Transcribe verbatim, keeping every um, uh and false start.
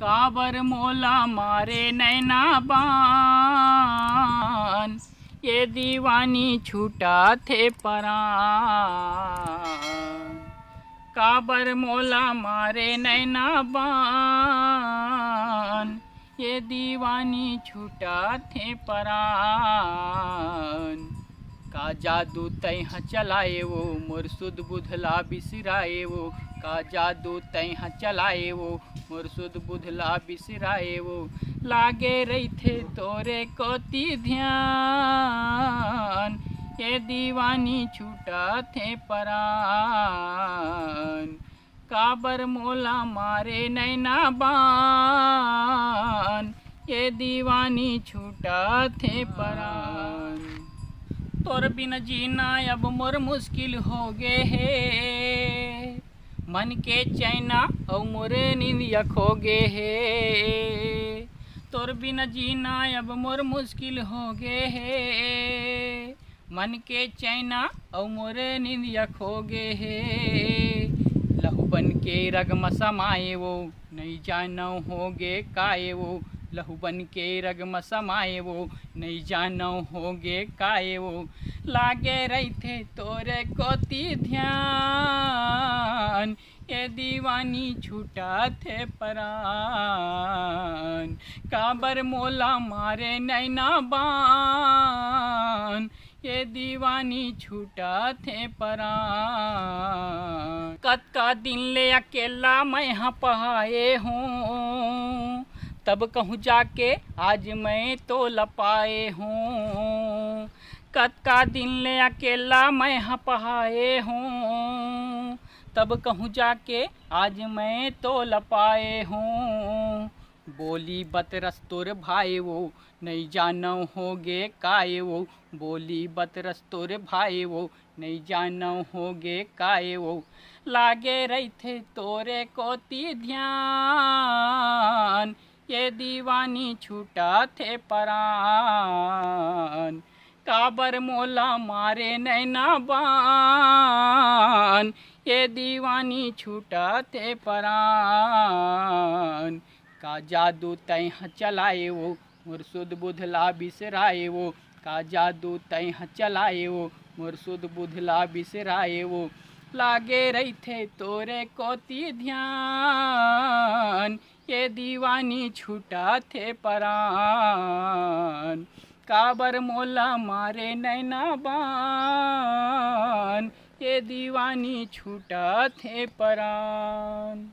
काबर मोला मारे नैना बान, ये दीवानी छूटथे परान। काबर मोला मारे नैना बान, ये दीवानी छूटथे परान। का जादू तैं ह चलाए वो, मोर सुध बुध ला बिसराए वो। का जादू तैं ह चलाए वो, मोर सुध बुध ला बिसराए वो। लागे रहिथे तोरे कोती ध्यान, ये दीवानी छूटथे परान। काबर मोला मारे नैना बान, ये दीवानी छूटथे परान। तोर बिन जीना अब मोर मुश्किल हो गे हे, मन के चैना अउ मोरे नींदिया खो गे हे। तोर बिन जीना अब मोर मुश्किल हो गे हे, मन के चैना अउ मोरे नींदिया खो गे हे। लहू बन के रग म समाए वो, नइ जानव हो गे काए वो। लहू बन के रग म समाए वो, नइ जानव हो गे काए वो। लागे रहिथे तोरे कोती ध्यान, ये दीवानी छूटथे परान। काबर मोला मारे नैना बान, ये दीवानी छूटथे परान। कतका दिन ले अकेला मैं ह पहाए हूँ, तब कहूँ जाके आज मैं तोला पाए हूँ। कतका दिन ले अकेला मैं ह पहाए हूँ, तब कहूँ जाके आज मैं तोला पाए हूँ। बोली बतरस तोर भाए वो, नइ जानव हो गे काए वो। बोली बतरस तोर भाए वो, नइ जानव हो गे काए वो। लागे रहिथे तोरे कोती ध्यान, ये दीवानी छूटथे परान। काबर मोला मारे नैना बान, ये दीवानी छूटथे परान। का जादू तैं ह चलाए वो, मोर सुध बुध ला बिसराए वो। का जादू तैं ह चलाए वो, मोर सुध बुध ला बिसराए वो। लागे रहिथे तोरे कोती ध्यान, ये दीवानी छूटथे परान। काबर मोला मारे नैना बान, ये दीवानी छूटथे परान।